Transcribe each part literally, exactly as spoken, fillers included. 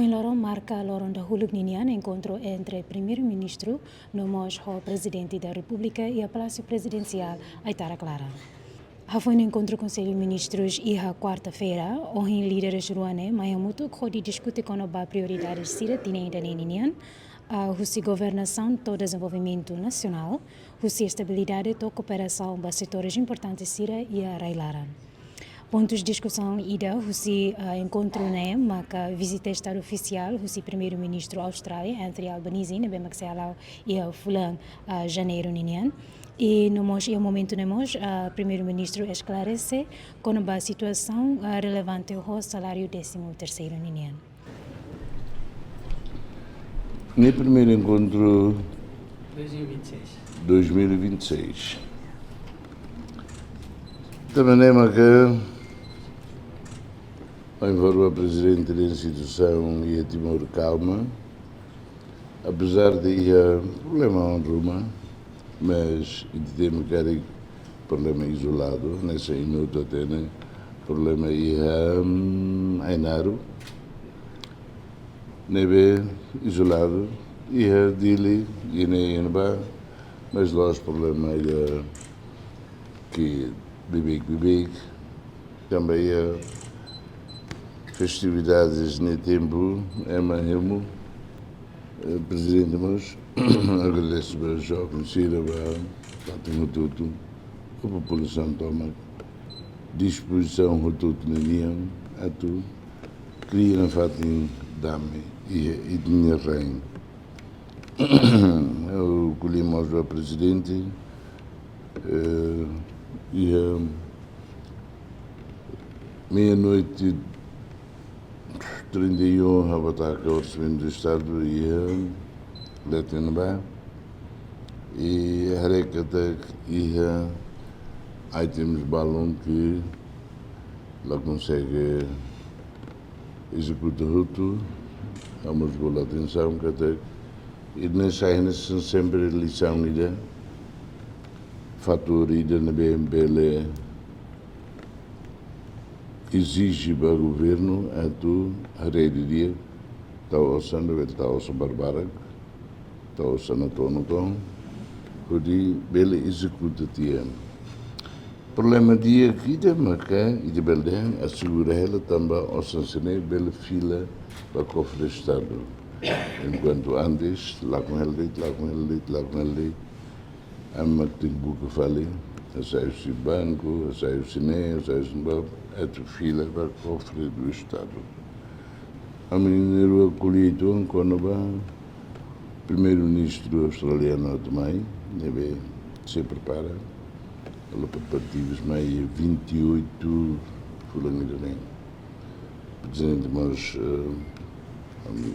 Loron marka loron dahuluk ninian enkontru entre Primeiru-Ministru no mós ho Prezidente da Repúblika iha Palásiu Prezidensiál Aitarak laran. Hafoin enkontru Konsellu Ministrus iha kuarta-feira, ohin líderes rua ne'e mai hamutuk hodi diskute kona-ba prioridade sira tinan ida-ne'e ninian, ah, husi governasaun to'o dezenvolvimentu nasionál, husi estabilidade to'o kooperasaun ba setores importantes sira iha rai-laran. Pontus diskusaun ida husi, ah, enkontru ne'e maka vizita estadu ofisiál husi Primeiru-Ministru Austrália, Anthony Albanese, ne'ebé mak sei hala'o iha fulan, ah, janeiru ninian. I no mós iha momentu ne'e mós, ah, Primeiru-Ministru esklarese kona-ba situasaun, ah, relevante ho saláriu désimu terseiru ninian. Ne'e primeiru enkontru dois mil e vinte e seis. Dois mil e vinte e seis. Tanba ne'e maka, informa Prezidente da instituisaun iha Timor kalma, apezar de iha problema ruma, mas ita temi karik problema izoladu, hanesan imi hotu hatene problema iha, mm, Ainaro, ne'ebé izoladu, iha Dili, iha ne'e iha ne'ebá, mas la'ós problema ida ke beibeik beibeik, tanba iha festividades ne'e tempu, ema hemu, eh, Prezidente mós agradese ba joven sira, ba fatin hotu-hotu, ba populasaun tomak, dispozisaun hotu-hotu ninian atu kria nafatin dame iha ita-nia rain. Ha'u ko'alia mós ba Prezidente, eh, iha meia-noite trinta e um, ha'u bá taka Orsamentu do Estadu iha leten ne'ebá. I haree katak iha items balun ke la konsege ezekuta hotu, ha'u mós bolu atensaun katak ida-ne'e sai hanesan sempre lisaun ida, fatór ida ne'ebé bele ezije ba governu atu haree didi'ak, tau osan, labele tau osan barbarak, tau osan natoon-natoon, hodi bele ezekuta tiha. Problema di'ak ida maka ita bele dehan asegura hela tanba osan sira-ne'e bele fila ba kofre Estadu. Enkuantu antes, lakon hela de'it, lakon hela de'it, lakon hela de'it. Ami mak tenke buka fali, hasai husi banku, hasai husi ne'e, hasai husi ne'ebá, atu fila ba kofre do Estadu. Ami na'in-rua ko'alia uitoan kona-ba Primeiru-Ministru australianu atu mai, ne'ebé sei prepara, halo preparativus mai vinte e oito fulan ida-ne'e. Prezidente mós, eh, ami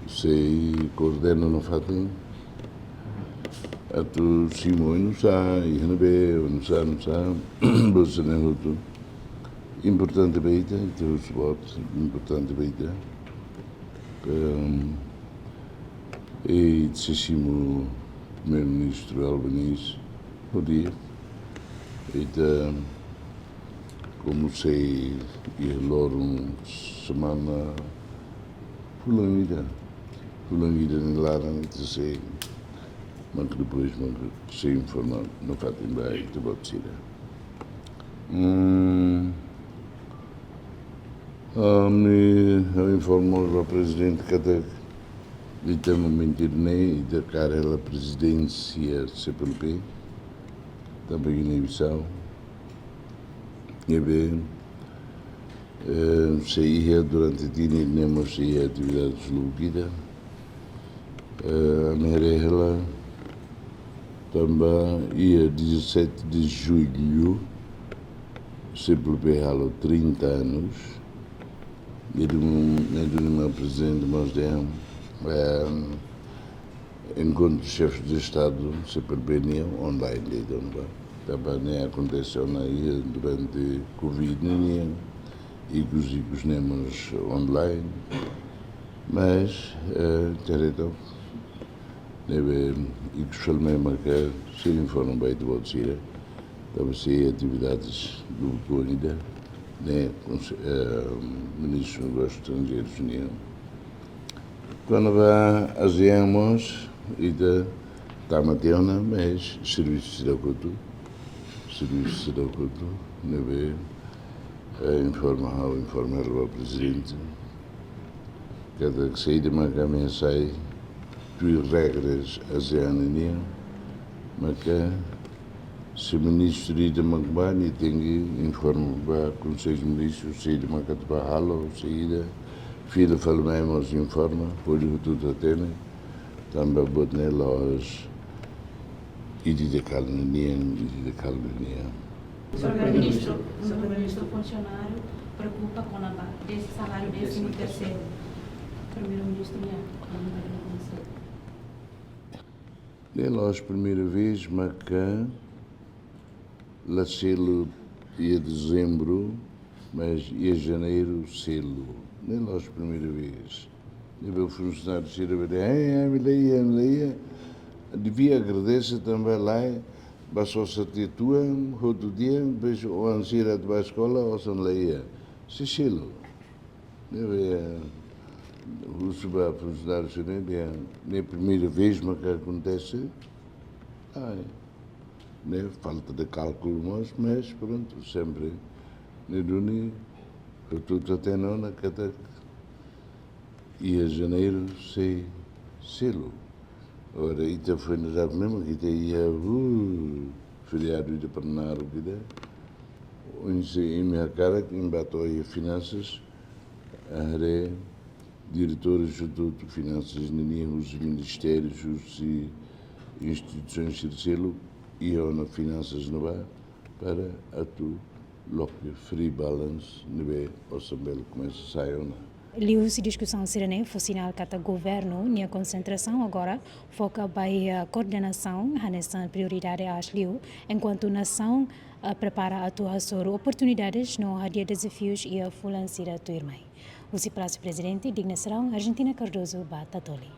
sei koordena nafatin atu simu oinsá, iha ne'ebé, oinsá, oinsá, buat sira-ne'e hotu. Importante ba ita, ita husu boot, importante ba ita. Ehm, i sei simu Primeiru-Ministru Albanese, hodi ita komu sei iha loron semana fulan ida, fulan ida nia laran ita sei, mak depois mak sei informa nafatin ba ita-boot sira. Hmm. Ami, ha'u informa ba Prezidente katak ita momentu ne'e ita kaer hela prezidénsia C P L P, tanba Guiné-Bissau ne'ebé, eh, sei iha durante tinan ne'e mós sei iha atividades lubuk ida. Eh, ami haree hela tanba iha dezassete de julho C P L P halo trinta anos. Ne'e duni, ne'e duni mak Prezidente mós dehan, eh, enkontru xefes de Estadu C P L P nian online de'it ona ba. Tanba ne'e akontese ona iha durante covid ninian, ikus-ikus ne'e mós online. Mas, eh, ita haree took, ne'ebé ikus fali mai maka sei informa ba ita-boot sira, tanba sei atividades lubuk ida, ne'e, konse-, eh, Ministru Negósius Estranjeirus nian Kona-ba ASEAN mós, ita tama tiha ona, mas servisu seidauk hotu, servisu seidauk hotu, ne'ebé, eh, informa ha'u, informa hela ba prezidente. Katak saida maka ami hasai, tuir regras ASEAN nian, maka se ministru ida mak bá, nia tenke informa ba Konsellu Ministru, saida maka atu bá halo, saida, fila fali mai mós informa, hodi hotu-hotu hatene, tanba buat ne'e la'ós ida-idak halo nian, ida-idak halo nian. Señór Primeiru-Ministru, Señór Primeiru-Ministru, funsionáriu preokupa kona-ba dési-, saláriu désimu terseiru. Primeiru-Ministru nia, nia, nia, nia, Ne'e la'ós primeira vez, maka la selu iha dezembru, mas iha janeiru selu. Ne'e la'ós primeira vez. Ne'ebé funsionáriu sira bele, eh, eh, ami la iha, ami la iha. Devia agradese tanba lae, bá sosa tiha tuan, hotu tiha, depois oan sira atu bá eskola, osan la iha. Sei selu. Ne'ebé, eh, husu ba funsionáriu sira ne'e, ne'e primeira vez maka akontese. Ai, ne'e falta de kálkulu mós, mas prontu, sempre. Ne'e duni, hotu-hotu hatene ona katak iha janeiru sei selu. Agora, ita foin dadauk ne'e mak ita iha, uh, feriadu ida para naruk ida. Oinsá imi hakarak, imi bá to'o iha finansas, haree diretores hotu-hotu, finansas ninian, husi ministérius, husi instituisoens sira seluk, iha ona finansas ne'ebá, para atu loke free balance ne'ebé osan bele komesa sai ona. Liuhusi diskusaun sira-ne'e fó sinál katak governu nia konsentrasaun agora foka ba iha koordenasaun hanesan prioridade aas liu, enkuantu nasaun, ah, prepara atu hasoru oportunidades no hadi'a dezafius iha fulan sira tuirmai. Husi Palásiu Prezidente, Digna Serão, Argentina Cardoso, ba Tatoli.